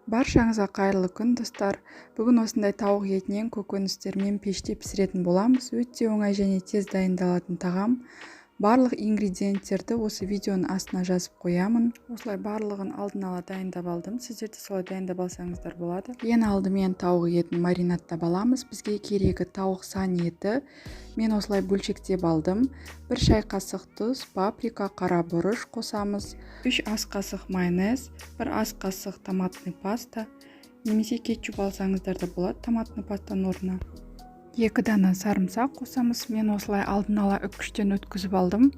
Баршаңызға қайырлы күн, достар. Бүгін осындай тауық етінен көкөністермен пеште пісіретін боламыз. Өте оңай және тез дайындалатын тағам. Барлық ингредиенттерді осы видеоның астына жазып қоямын. Осылай барлығын алдын ала дайындап алдым. Сіздер де солай дайындап алсаңыздар болады. Ең алдымен тауық етін маринадтап аламыз. Бізге керегі тауық сан еті. Мен осылай бөлшектеп алдым. 1 шай қасық тұз, паприка, қара бұрыш қосамыз. 3 ас қасық майонез, 1 ас қасық томатный паста, немесе кетчуп алсаңыздар да болады томатный пастаның орнына. 2 дана сарымсақ қосамыз. Мен осылай алдын ала үккіштен өткізіп алдым.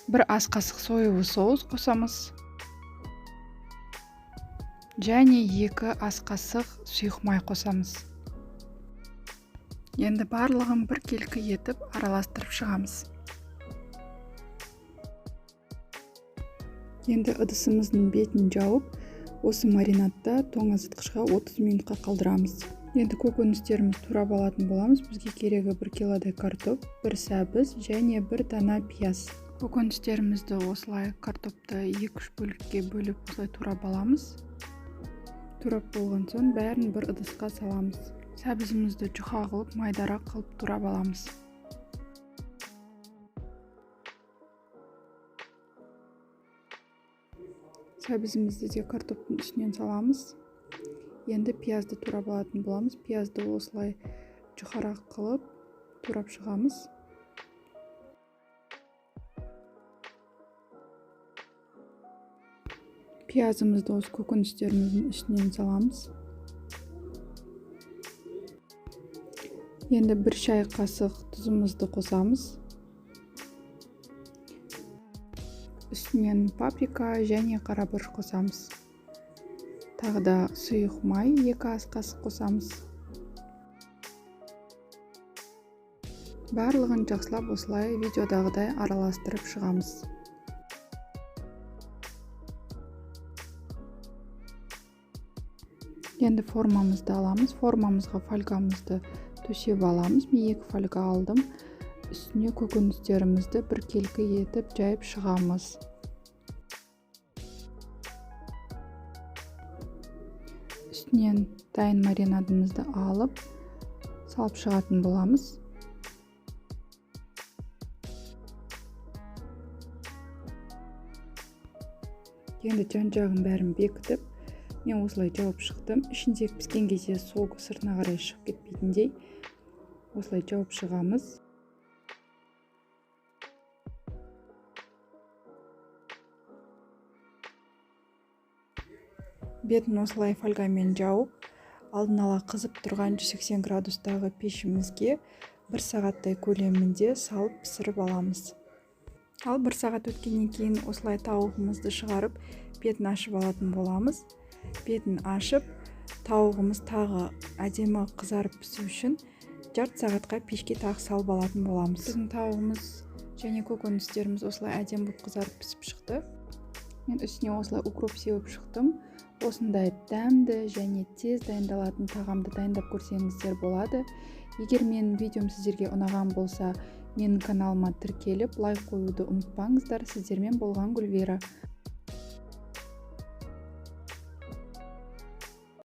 1 ас қасық соевый соус қосамыз. Және 2 ас қасық сұйық май қосамыз. Енді барлығын бір келкі етіп араластырып шығамыз. Енді ыдысымыздың бетін жауып, осы маринадта тоңазытқышқа 30 минутқа қалдырамыз. Енді көкөністерімізді турап алатын боламыз. Бізге керегі 1 килодай картоп, 1 сәбіз және 1 дана пияз. Көкөністерімізді осылай картопты 2-3 бөлікке бөліп осылай турап аламыз. Турап болған соң бәрін бір ыдысқа саламыз. Сәбізімізді жұқа қылып, майдарақ қылып турап аламыз. Сәбізімізді де картоптың үстінен саламыз. Енді пиязды турап алатын боламыз. Пиязды осылай жұқарақ қылып турап шығамыз. Пиязымызды осы көкөністеріміздің үстінен саламыз. Енді 1 шай қасық тұзымызды қосамыз. Үстінен паприка және қара бұрыш қосамыз. Тағы да сұйық май 2 ас қасық қосамыз. Барлығын жақсылап осылай видеодағыдай араластырып шығамыз. Енді формамызды аламыз. Формамызға фольгамызды төсеп аламыз. Мен 2 фольга алдым. Үстіне көкөністерімізді бір келкі етіп жайып шығамыз. Үстінен дайын маринадымызды алып, салып шығатын боламыз. Енді жан-жағын бәрін бекітіп, мен осылай жауып шықтым. Ішіндегі піскен кезде согы сыртына қарай шығып кетпейтіндей осылай жауып шығамыз. Бетін осылай фольгамен жауып, алдын ала қызып тұрған 180 градустағы пешімізге 1 сағаттай көлемінде салып пісіріп аламыз. Ал 1 сағат өткеннен кейін осылай тауығымызды шығарып, бетін ашып алатын боламыз. Бетін ашып, тауығымыз тағы әдемі қызарып пісу үшін жарты сағатқа пешке тағы салып алатын боламыз. Біздің тауығымыз және көкөністеріміз осылай әдемі болып қызарып пісіп шықты. Мен үстіне осылай укроп сеуіп шықтым. Осындай дәмді және тез дайындалатын тағамды дайындап көрсеңіздер болады. Егер менің видеом сіздерге ұнаған болса, менің каналыма тіркеліп, лайк қоюды ұмытпаңыздар. Сіздермен болған Гүлвира.